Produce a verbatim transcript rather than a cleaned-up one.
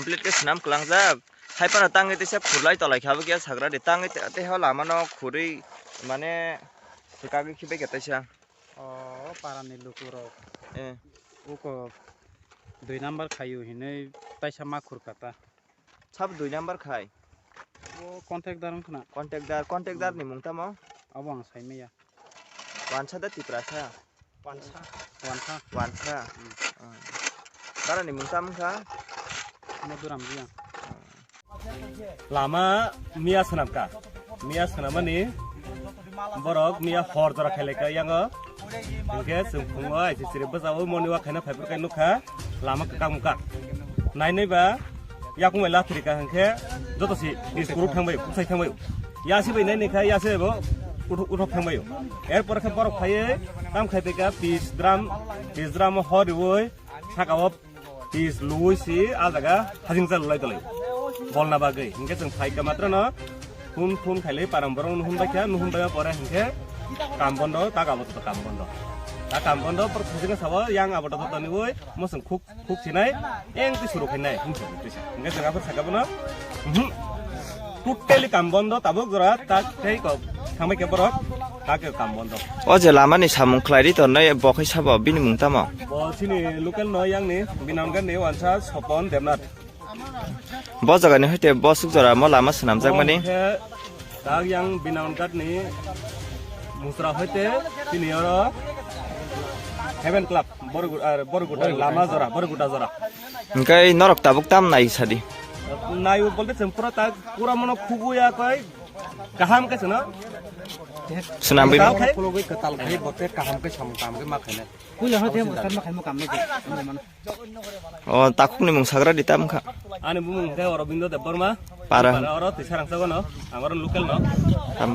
Plate ke swnam kwlangjak. Hai phano tangwi teisa khurlai tolai kha, bo khe sagra de. Tangwi te, te ho lama no khurwi mane swkagwi khibai khe teisa. O parani lukurok. Eh. Uko dui number khayu hinwi taisa ma khurkha ta. Sabo dui number khai? O contact dar wngkhna. Contact dar, contact dar ni mung tamo? Abo ang sai maya. Wansa da Tiprasa? Wansa. Wansa. Wansa. Hmm. Ah. Bara ni mung tamo kha? Madhuram Reang. Lama miya swnamkha. Miya swnamani borok miya hor jora khailai kha yango. Hinkhe chwng phungo aisi chiri bwsao moni wa khaina phaiphuru khe nukha lama kwkang mukha. Nainai ba yakung bai lathiri kha hinkhe joto si school thangbai, bwsai thangbai. Yasi bai nainai kha yasi bai bo uthok, uthok thangbai. Erpor khe borok phaiwi tam khai phaikha pis drum, pis drum hor riwi saka o pis luwi si a jaga hajing cha lulai tolai bolna bagwi. Hinkhe chwng phaikha matrano phun phun khailai param borok nuhun baikha, nuhun baiya pore hinkhe kam bondo, ta kabo to kam bondo. Ta kam bondo por khajinga sabo yang abo to toniwi mosong khuk khuk sinai eng ti suru khainai hinkhe. Hinkhe chwng aphar saka bono, mhm. Totally kam bondo tabuk jora ta tei kok thangbai khe borok ta khe kam bondo. O je lama ni samung khlai ri tongnai bo khai sabo bini mung tamo? Bo chini local no yang ni Binamgarh ni wansa Sopon Debnath. Bo jaga ni hoite bo suk jora mo lama swnamjak mani. Bo khe tak yang Binamgarh ni musra hoite chini oro Heaven Club Borugu-, ah, Boruguta lama jora, Boruguta jora. Hinkhe norok tabuk tam nai sadi? Nai bolte chwng pura tak pura mono khuguya koi kaham khe chwngno. Swnam bai. Kaham khai. Khulugwi kwtal khai bote kaham khe samung kaham khe ma khainai. Puila hoi thebo start ma khaimo kam nai. O takhuk ni mung sagra di tam kha. Ani bumung khe Aurobindo Debbarma. Para. Para oro tisa rangsa gono. Ang oro local no. Tam.